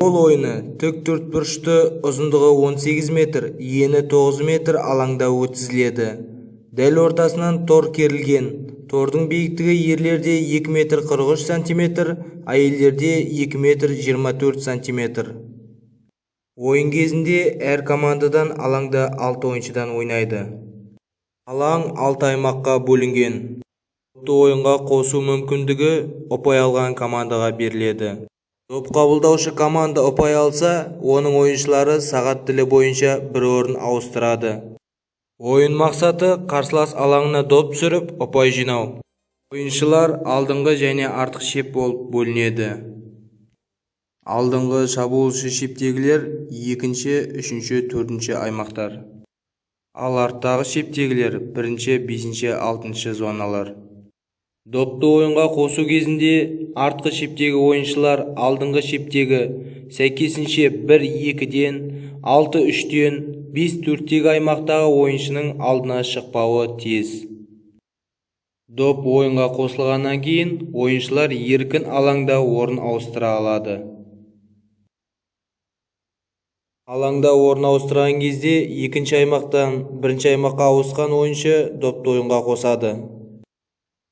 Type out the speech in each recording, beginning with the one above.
Волейбол ойыны тік төртбұрышты ұзындығы 18 метр, ені 9 метр алаңда өткізіледі. Дәл ортасынан тор керілген. Тордың биіктігі ерлерде 2 метр 43 сантиметр, әйелдерде 2 метр 24 сантиметр. Ойын кезінде әр командадан алаңда 6 ойыншыдан ойнайды. Алаң 6 аймаққа бөлінген. Допты ойынға қосу мүмкіндігі ұпай алған командаға беріледі. Доп қабылдаушы команда ұпай алса, оның ойыншылары сағат тілі бойынша бір орын ауыстырады. Ойын мақсаты қарсылас алаңына доп түсіріп, ұпай жинау. Ойыншылар алдыңғы және артқы шеп болып бөлінеді. Алдыңғы шабуылшы шептегілер екінші, үшінші, төртінші аймақтар. Ал арттағы шептегілер бірінші, бесінші, алтыншы зоналар. Допты ойынға қосу кезінде артқы шептегі ойыншылар алдыңғы шептегі, сәйкесінше 1-2-ден, 6-3-тен, 5-4-тегі аймақтағы ойыншының алдына шықпауы тиіс. Доп ойынға қосылғаннан кейін ойыншылар еркін алаңда орын ауыстыра алады. Алаңда орын ауыстырған кезде екінші аймақтан бірінші аймаққа ауысқан ойыншы допты ойынға қосады.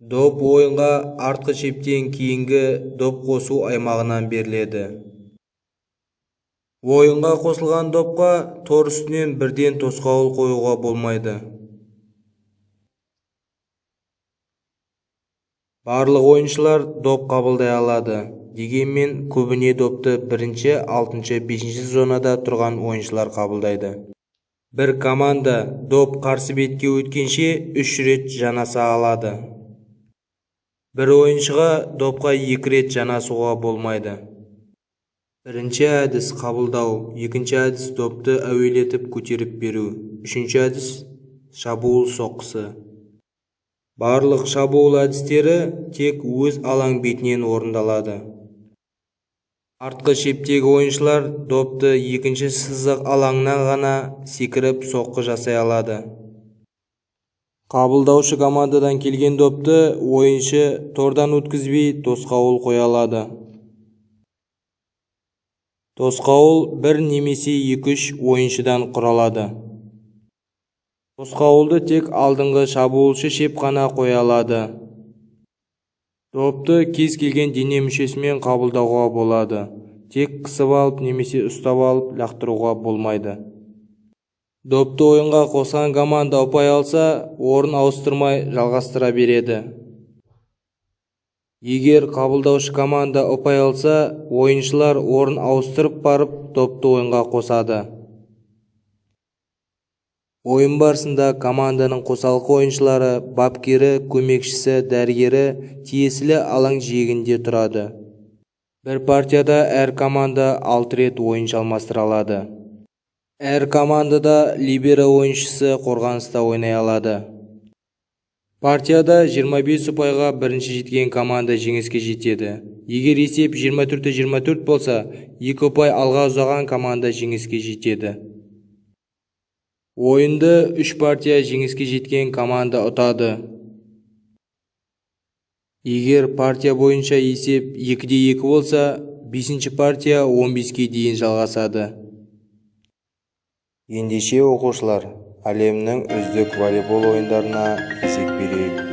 Доп ойынға артқы шептен кейінгі доп қосу аймағынан беріледі. Ойынға қосылған допқа тор үстінен бірден тосқауыл қоюға болмайды. Барлық ойыншылар доп қабылдай алады, дегенмен көбіне допты бірінші, алтыншы, бесінші зонада тұрған ойыншылар қабылдайды. Бір команда доп қарсы бетке өткенше 3 рет жанаса алады. Бір ойыншыға допқа 2 рет жанасуға болмайды. Бірінші әдіс қабылдау, екінші әдіс допты әуелетіп көтеріп беру, үшінші әдіс шабуыл соққысы. Барлық шабуыл әдістері тек өз алаң бетінен орындалады. Артқы шептегі ойыншылар допты екінші сызық алаңынан ғана секіріп соққы жасай алады. Қабылдаушы командадан келген допты ойыншы тордан өткізбей тосқауыл қоя алады. Тосқауыл бір немесе 2-3 ойыншыдан құралады. Тосқауылды тек алдыңғы шабуылшы шеп қана қоя алады. Допты кез келген дене мүшесімен қабылдауға болады. Тек қысып алып немесе ұстап алып лақтыруға болмайды. Допты ойынға қосқан команда ұпай алса, орын ауыстырмай жалғастыра береді. Егер қабылдаушы команда ұпай алса, ойыншылар орын ауыстырып барып допты ойынға қосады. Ойын барысында команданың қосалқы ойыншылары, бапкері, көмекшісі, дәрігері тиесілі алаң жиегінде тұрады. Бір партияда әр команда 6 рет ойыншы алмастыра алады. Әр командада либеро ойыншысы қорғаныста ойнай алады. Партияда 25 ұпайға бірінші жеткен команда жеңіске жетеді. Егер есеп 24-24 болса, 2 ұпай алға ұзаған команда жеңіске жетеді. Ойынды 3 партия жеңіске жеткен команда ұтады. Егер партия бойынша есеп 2-2 болса, 5-ші партия 15-ке дейін жалғасады. Ендеше оқушылар, әлемнің үздік волейбол ойындарына кезек берейік.